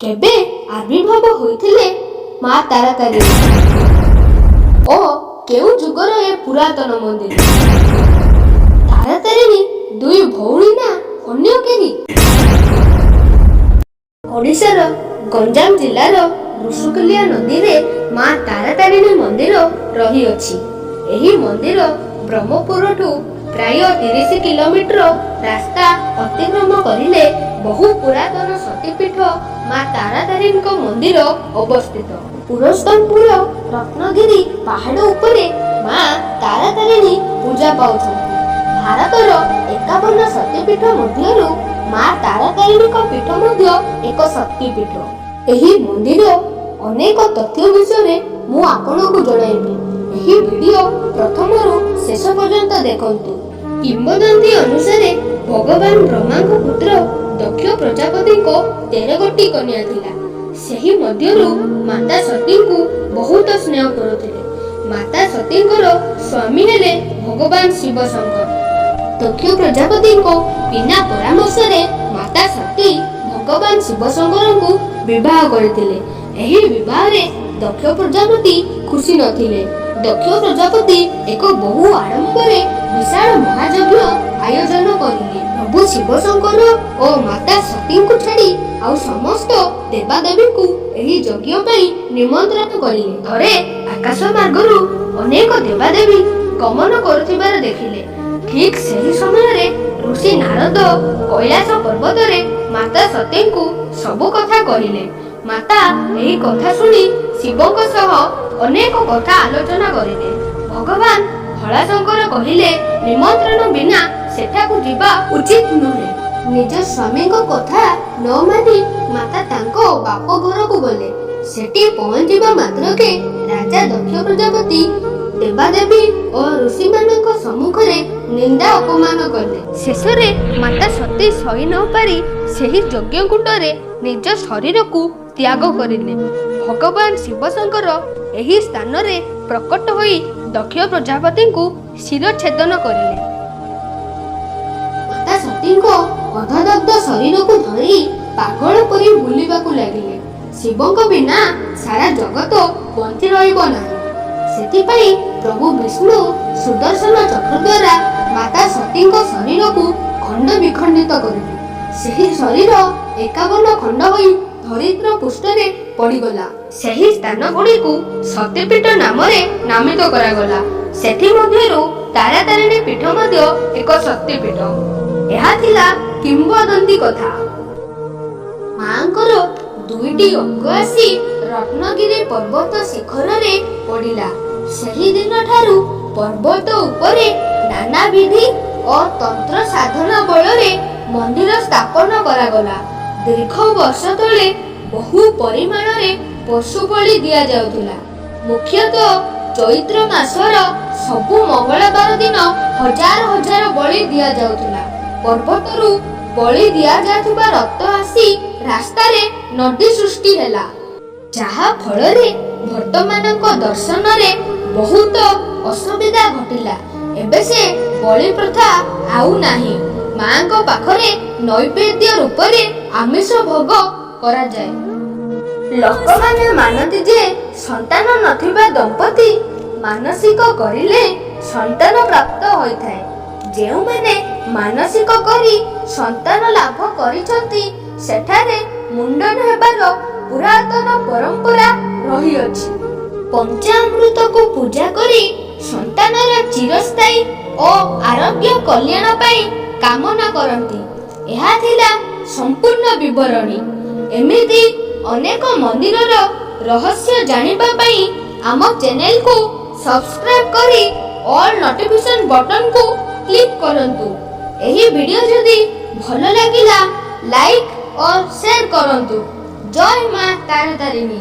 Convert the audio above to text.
କେବେ ଆବିର୍ଭାବ ହୋଇଥିଲେ ମା ତାରାତାରିଣୀ ଓ କେଉଁ ଯୁଗର ଏ ପୁରାତନ ମନ୍ଦିର? ତାରାତାରିଣୀ ଦୁଇ ଭଉଣୀ ନା ଅନ୍ୟ କେହି? ଓଡ଼ିଶାର ଗଞ୍ଜାମ ଜିଲ୍ଲାର ଋଷିକୁଲ୍ୟା ନଦୀରେ ମା ତାରାତାରିଣୀ ମନ୍ଦିର ରହିଅଛି। ଏହି ମନ୍ଦିର ବ୍ରହ୍ମପୁରଠୁ ପ୍ରାୟ 30 କିଲୋମିଟର ରାସ୍ତା ଅତିକ୍ରମ କରିଲେ ବହୁ ପୁରାତନ ସତୀପୀଠ ମା ତାରାତାରିଣୀଙ୍କ ମନ୍ଦିର ଅବସ୍ଥିତ। ପୁରସ୍ତମପୁର ରତ୍ନଗିରି ପାହାଡ଼ ଉପରେ ମା ତାରାତାରିଣୀ ପୂଜା ପାଉଛନ୍ତି। ଭାରତର 51 ସତୀପୀଠ ମଧ୍ୟରୁ ମା ତାରାତାରିଣୀଙ୍କ ପୀଠ ମଧ୍ୟ ଏକ ଶକ୍ତିପୀଠ। ଏହି ମନ୍ଦିର ଅନେକ ତଥ୍ୟ ବିଷୟରେ ମୁଁ ଆପଣଙ୍କୁ ଜଣାଇବି। ଏହି ଭିଡିଓ ପ୍ରଥମରୁ ଶେଷ ପର୍ଯ୍ୟନ୍ତ ଦେଖନ୍ତୁ। କିମ୍ବଦନ୍ତୀ ଅନୁସାରେ ଭଗବାନ ବ୍ରହ୍ମାଙ୍କ ପୁତ୍ର ଦକ୍ଷ ପ୍ରଜାପତିଙ୍କ 13 ଗୋଟି କନ୍ୟା ଥିଲା। ସେହି ମଧ୍ୟରୁ ମାତା ସତୀଙ୍କୁ ବହୁତ ସ୍ନେହ କରୁଥିଲେ। ମାତା ସତୀଙ୍କର ସ୍ୱାମୀ ହେଲେ ଭଗବାନ ଶିବ ଶଙ୍କର। ଦକ୍ଷ ପ୍ରଜାପତିଙ୍କ ବିନା ପରାମର୍ଶରେ ମାତା ସତୀ ଭଗବାନ ଶିବଶଙ୍କରଙ୍କୁ ବିବାହ କରିଥିଲେ। ଏହି ବିବାହରେ ଦକ୍ଷ ପ୍ରଜାପତି ଖୁସି ନଥିଲେ। ଦକ୍ଷ ପ୍ରଜାପତି ଏକ ବହୁ ଆଡମ୍ବରେ ବିଶାଳ ମହାଯଜ୍ଞ ଆୟୋଜନ କରିଲେ। ପ୍ରଭୁ ଶିବଶଙ୍କର ଓ ମାତା ସତୀଙ୍କୁ ଛାଡି ଆଉ ସମସ୍ତ ଦେବାଦେବୀଙ୍କୁ ଏହି ଯଜ୍ଞ ପାଇଁ ନିମନ୍ତ୍ରଣ କରିଲେ। ଥରେ ଆକାଶ ମାର୍ଗରୁ ଅନେକ ଦେବାଦେବୀ ଗମନ କରୁଥିବାର ଦେଖିଲେ। ଠିକ ସେହି ସମୟରେ ଋଷି ନାରଦ କୈଳାସ ପର୍ବତରେ ମାତା ସତୀଙ୍କୁ ସବୁ କଥା କହିଲେ। ମାତା ଏହି କଥା ଶୁଣି ଶିବଙ୍କ ସହ ଅନେକ କଥା ଆଲୋଚନା କରିଲେ। ଭଗବାନ ଭୋଳାଶଙ୍କର କହିଲେ, ନିମନ୍ତ୍ରଣ ବିନା ସେଠାକୁ ଯିବା ଉଚିତ ନୁହେଁ। ନିଜ ସ୍ୱାମୀଙ୍କ କଥା ନ ମାନି ମାତା ତାଙ୍କ ବାପ ଘରକୁ ଗଲେ। ସେଠି ପହଞ୍ଚିବା ମାତ୍ରକେ ରାଜା ଦକ୍ଷ ପ୍ରଜାପତି ଦେବାଦେବୀ ଓ ଋଷିମାନଙ୍କ ସମ୍ମୁଖରେ ନିନ୍ଦା ଅପମାନ କଲେ। ଶେଷରେ ମାତା ସତୀ ସହି ନ ପାରି ସେହି ଯଜ୍ଞକୁଣ୍ଡରେ ନିଜ ଶରୀରକୁ ତ୍ୟାଗ କରିଲେ। ଭଗବାନ ଶିବଶଙ୍କର ଏହି ସ୍ଥାନରେ ପ୍ରକଟ ହୋଇ ଦକ୍ଷ ପ୍ରଜାପତିଙ୍କୁ ଶିର ଛେଦନ କରିଲେ। ମାତା ସତୀଙ୍କ ଅର୍ଦ୍ଧଦଗ୍ଧ ଶରୀରକୁ ଧରି ପାଗଳ ପରି ବୁଲିବାକୁ ଲାଗିଲେ। ଶିବଙ୍କ ବିନା ସାରା ଜଗତ ବଞ୍ଚି ରହିବ ନାହିଁ। ସେଥିପାଇଁ ପ୍ରଭୁ ବିଷ୍ଣୁ ସୁଦର୍ଶନ ଚକ୍ର ଦ୍ୱାରା ମାତା ସତୀଙ୍କ ଶରୀରକୁ ଖଣ୍ଡ ବିଖଣ୍ଡିତ କରିଲେ। ସେହି ଶରୀର 51 ଖଣ୍ଡ ହୋଇ ଧରିତ୍ରୀ ପୃଷ୍ଠରେ ପଡ଼ିଗଲା। ସେହି ସ୍ଥାନ ଗୁଡ଼ିକୁ ସତୀପୀଠ ନାମରେ ନାମିତ କରାଗଲା। ସେଥିମଧ୍ୟରୁ ତାରାତାରିଣୀ ପୀଠ ମଧ୍ୟ ଏକ ଶକ୍ତିପୀଠ। ଏହା ଥିଲା କିମ୍ବଦନ୍ତୀ କଥା। ମାଙ୍କର ଦୁଇଟି ଅଙ୍ଗ ଆସି ରତ୍ନଗିରି ପର୍ବତ ଶିଖରରେ ପଡ଼ିଲା। ସେହି ଦିନ ଠାରୁ ପର୍ବତ ଉପରେ ନାନା ବିଧି ଓ ତନ୍ତ୍ର ସାଧନା ବଳରେ ମନ୍ଦିର ସ୍ଥାପନ କରାଗଲା। ଦୀର୍ଘ ବର୍ଷ ତଳେ ବହୁ ପରିମାଣରେ ପଶୁ ବଳି ଦିଆଯାଉଥିଲା। ମୁଖ୍ୟତଃ ଚୈତ୍ର ମାସର ସବୁ ମଙ୍ଗଳବାର ଦିନ ହଜାର ହଜାର ବଳି ଦିଆଯାଉଥିଲା। ପର୍ବତରୁ ବଳି ଦିଆଯାଉଥିବା ରକ୍ତ ଆସି ରାସ୍ତାରେ ନଦୀ ସୃଷ୍ଟି ହେଲା, ଯାହା ଫଳରେ ଭକ୍ତମାନଙ୍କ ଦର୍ଶନରେ ବହୁତ ଅସୁବିଧା ଘଟିଲା। ଏବେ ସେ ବଳି ପ୍ରଥା ଆଉ ନାହିଁ। ମାଙ୍କ ପାଖରେ ନୈବେଦ୍ୟ ରୂପରେ ଆମିଷ ଭୋଗ କରାଯାଏ। ଲୋକମାନେ ମାନନ୍ତି ଯେ ସନ୍ତାନ ନଥିବା ଦମ୍ପତି ମାନସିକ କରିଲେ ସନ୍ତାନ ପ୍ରାପ୍ତ ହୋଇଥାଏ। ଯେଉଁମାନେ ମାନସିକ କରି ସନ୍ତାନ ଲାଭ କରିଛନ୍ତି, ସେଠାରେ ମୁଣ୍ଡନ ହେବାର ପୁରାତନ ପରମ୍ପରା ରହିଅଛି। ପଞ୍ଚାମୃତକୁ ପୂଜା କରି ସନ୍ତାନର ଚିରସ୍ଥାୟୀ ଓ ଆରୋଗ୍ୟ କଲ୍ୟାଣ ପାଇଁ କାମନା କରନ୍ତି। ଏହା ଥିଲା ସମ୍ପୂର୍ଣ୍ଣ ବିବରଣୀ। ଏମିତି ଅନେକ ମନ୍ଦିରର ରହସ୍ୟ ଜାଣିବା ପାଇଁ ଆମ ଚ୍ୟାନେଲକୁ ସବସ୍କ୍ରାଇବ୍ କରି ଅଲ୍ ନୋଟିଫିକେସନ୍ ବଟନକୁ କ୍ଲିକ୍ କରନ୍ତୁ। ଏହି ଭିଡ଼ିଓ ଯଦି ଭଲ ଲାଗିଲା, ଲାଇକ୍ ଓ ସେୟାର କରନ୍ତୁ। ଜୟ ମା ତାରାତାରିଣୀ।